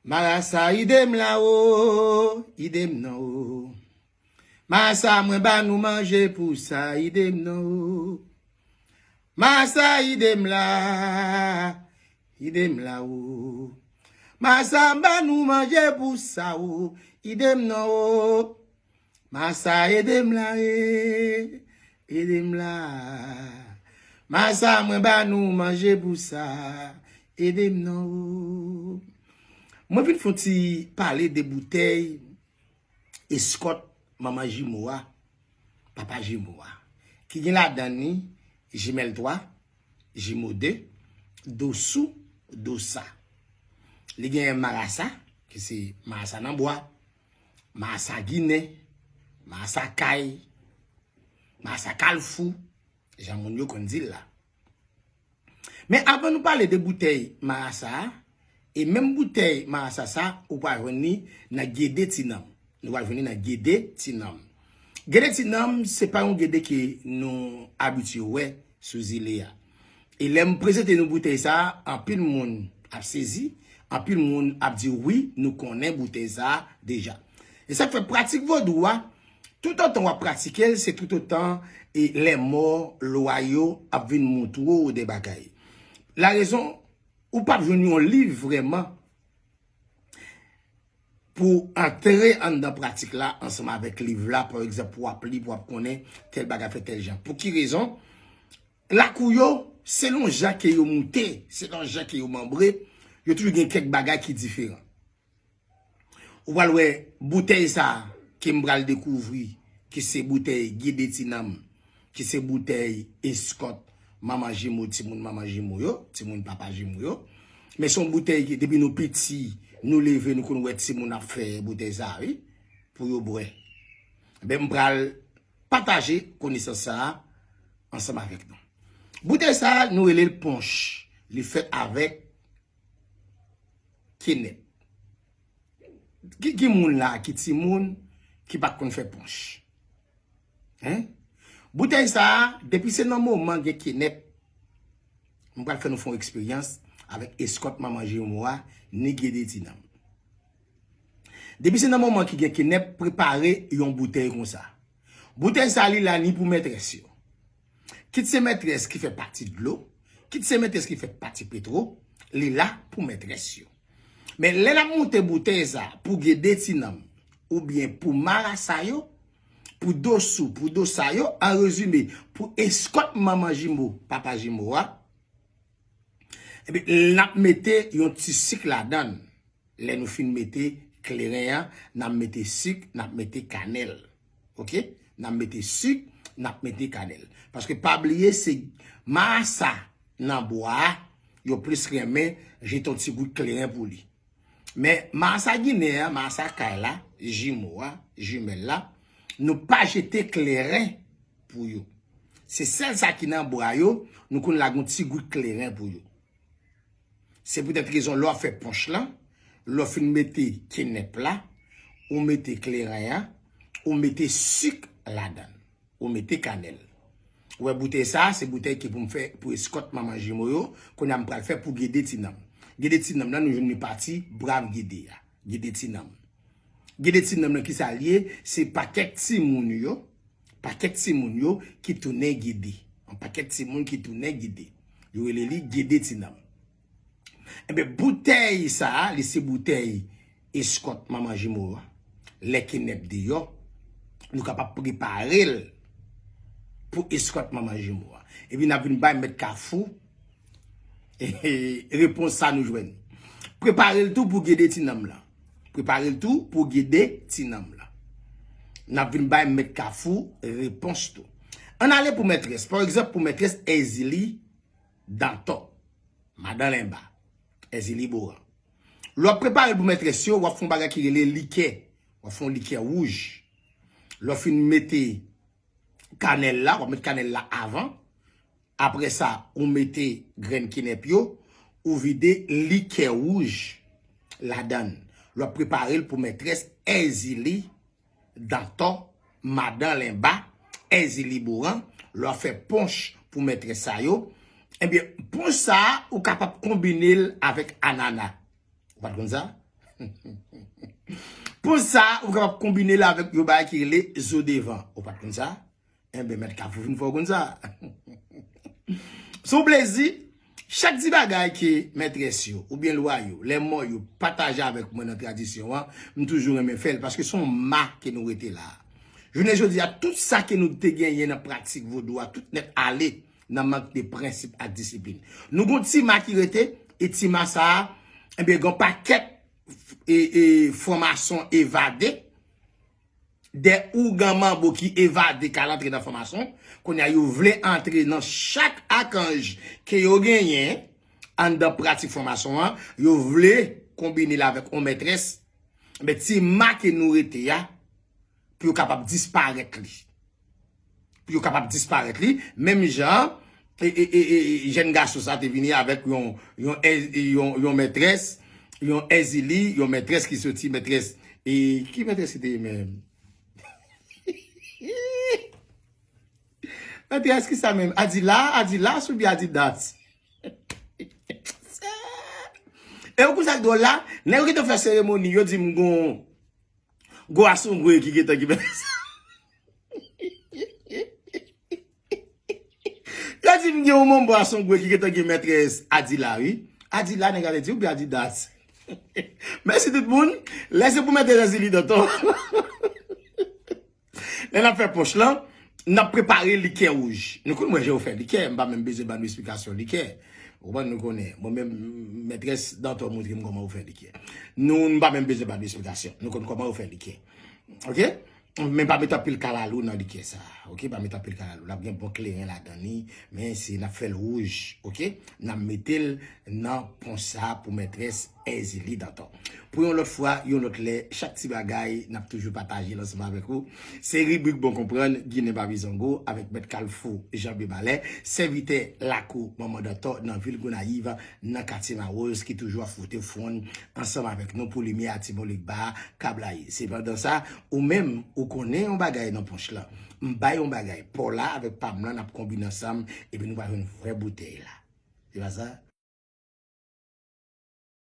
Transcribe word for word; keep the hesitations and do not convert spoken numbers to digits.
Marasa, ede m la o, ede m non o. Marasa, mwen ba nou manje pou sa, ede m non o. Marasa, ede m la, ede m la o. Marasa, m ba nou manje pou sa o, ede m non o. Marasa, ede m la e, ede m la. Marasa, mwen ba nou manje pou sa, ede m non o. Mwen vin fè yon ti pale de boutèy eskòt manman jimo a, papa jimo a, ki gen ladan li jimèl twa, jimo de, dosou, dosa. Li gen marasa, ki se marasa nan bwa, marasa ginen, marasa kay, marasa kalfou, jan moun yo konn di l la. Men avan nou pale de boutèy marasa a, e menm boutèy marasa sa, ou pral jwenn li nan gede ti nanm. Nou pral jwenn li nan gede ti nanm. Gede ti nanm, se pa yon gede ke nou abitye wè sou zile a. E lè m prezante nou boutèy sa a, anpil moun ap sezi, anpil moun ap di, "Wi, nou konnen boutèy sa a deja." E sa k fè pratik vodou a, toutotan w ap pratike l, se toutotan e lèmò lwa yo ap vin montre w de bagay. Larezon, ou p ap jwenn yon liv vrèman pou antre anndan pratik la ansanm avèk liv la, pa egzanp, pou w ap li, pou w ap konnen tèl bagay fè tèl jan. Pou ki rezon? Lakou yo, selon jan ke yo moute, selon jan ke yo manbre, yo toujou gen kèk bagay ki diferan. Ou pral wè boutèy sa a ke m pral dekouvri, ki se boutèy gede ti nanm, ki se boutèy eskòt manman jimo, timoun manman jimo yo, timoun papa jimo yo. Men se yon boutèy ki, depi nou piti, nou leve, nou konn wè timoun ap fè boutèy sa a, wi, pou yo bwè. Enben, m pral pataje konesans sa a ansanm avèk nou. Boutèy sa a, nou rele l ponch. Li fèt avèk kenèp. Ki, ki moun la, ki timoun, ki pa t konn fè ponch? Hein? Boutèy sa a, depi se nan moman gen kenèp, m pral fè nou fè yon eksperyans avèk eskòt manman jimo a, ni gede ti nanm. Depi se nan moman ki gen kenèp, prepare yon boutèy konsa. Boutèy sa a, li la ni pou mètrès yo. Kit se mètrès ki fè pati dlo, kit se mètrès ki fè pati petwo, li la pou mètrès yo. Men lè n ap moute boutèy sa a pou gede ti nanm, oubyen pou marasa yo, pou dosou, pou dosa yo, an rezime, pou eskòt manman jimo, papa jimo a, epi n ap mete yon ti sik ladan l. Lè nou fin mete kleren an, n ap mete sik, n ap mete kanèl. Oke? N ap mete sik, n ap mete kanèl. Paske pa bliye, se marasa nan bwa a, yo plis renmen jete yon ti gout kleren pou li. Men marasa ginen an, marasa kay la, jimo a, jimèl la, nou pa jete kleren pou yo. Se sèl sa ki nan bwa yo, nou konn lage yon ti gout kleren pou yo. Se poutèt rezon lè w ap fè ponch lan, lè w fin mete kenèp la, ou mete kleren an, ou mete sik ladan l, ou mete kanèl. Ou wè boutèy sa a, se boutèy ki pou m fè pou eskòt manman jimo yo, kounye a m pral fè pou gede ti nanm. Gede ti nanm lan, nou jwenn li pati brav gede a. Gede ti nanm. Gede ti nanm lan, kisa l ye? Se pakèt timoun yo, pakèt timoun yo ki tounen gede. Yon pakèt timoun ki tounen gede. Yo rele li gede ti nanm. Enben, boutèy sa a, li se boutèy eskòt manman jimo a. Lè kenèp deyò, nou kapab prepare l pou eskòt manman jimo a. Epi n ap vin bay mèt kafou repons sa nou jwenn. Prepare l tou pou gede ti nanm lan. Prepare l tou pou gede ti nanm lan. N ap vin bay mèt kafou repons tou. Ann ale pou mètrès. Pa egzanp, pou mètrès Èzili Dantò, madan Lenba, Èzili Boran. Lè w ap prepare l pou mètrès yo, w ap fè yon bagay ki rele likè. W ap fè yon likè wouj. Lè w fin mete kanèl la, w ap met kanèl la avan. Apre sa, ou mete grenn kenèp yo, ou vide likè wouj ladan l. Lè w ap prepare l pou mètrès Èzili Dantò, madan Lenba, Èzili Boran, lè w ap fè ponch pou mètrès sa yo, ebyen, ponch sa a, ou kapab konbine l avèk anana. Ou pa t konn sa? Ponch sa, ou kapab konbine l avèk yon bagay ki rele zo devan. Ou pa t konn sa? Enben, mèt Kafou vin fè w konn sa. Se yon plezi, chak ti bagay ke mètrès yo, oubyen lwa yo, lèmò yo, pataje avèk mwen nan tradisyon an, m toujou renmen fè l, paske se yon ma ke nou rete la. Jounen jodi a, tout sa ke nou te genyen nan pratik vodou a, tout nèt ale nan mank de prensip ak disiplin. Nou gon ti ma ki rete, e ti ma sa a, enben, gon pakèt e, e, franmason evade, de ougan manbo ki evade k al antre nan franmason. Kounye a, yo vle antre nan chak akanj ke yo genyen anndan pratik franmason an, yo vle konbine l avèk yon mètrès. Men ti ma ke nou rete a, pou yo kapab disparèt li. Pou yo kapab disparèt li, menm jan e, e, e, e, jèn gason sa te vini avèk yon, yon, èz- yon, yon mètrès, yon èzili, yon mètrès ki soti, mètrès, e, ki mètrès ki te ye menm? Mètrès ki sa menm? Adila, Adilas oubyen Adidas? E ou konn sa k dwòl la? Nèg yo gentan fè seremoni, yo di m gon, gon asongwe ki gentan ki mètrès. Yo di m gen yon manbo asongwe ki gentan gen mètrès Adila, wi. Adila, nèg la te di, oubyen Adidas. Mèsi tout moun. Lè se pou mètrès Azili Danton. Lè n ap fè ponch lan, n ap prepare likè wouj. Nou konn wè jan yo fè likè, m pa menm bezwen ba nou esplikasyon likè. Ou konprann, nou konnen. Mwen menm, mètrès Danton montre m kòman yo fè likè. Nou, m pa menm bezwen ba nou esplikasyon. Nou konn kòman yo fè likè. Oke? Men pa met anpil kalalou nan likè sa. Oke? Pa met anpil kalalou. L ap gen bon kleren ladan li. Men se n ap fè l wouj. Oke? N ap mete l nan ponch sa pou mètrès Èzili Danton. Pou yon lòt fwa, yon lòt lè, chak ti bagay, n ap toujou pataje l ansanm avèk ou. Se ribrik Bon Konprann, Ginen pa Bizongo, avèk Mèt Kalfou, Janbe Malè, sèvitè lakou Manman Danton nan vil Gonayiv, nan katye Mawoz, ki toujou ap fwote fwon l ansanm avèk nou pou limyè a Ti Bon Legba a ka blayi. Sepandan sa, ou menm, ou konnen yon bagay nan ponch lan. M bay yon bagay. Pa w la avèk pa m lan, n ap konbine ansanm, epi nou pral jwenn vrè boutèy la. Se pa sa?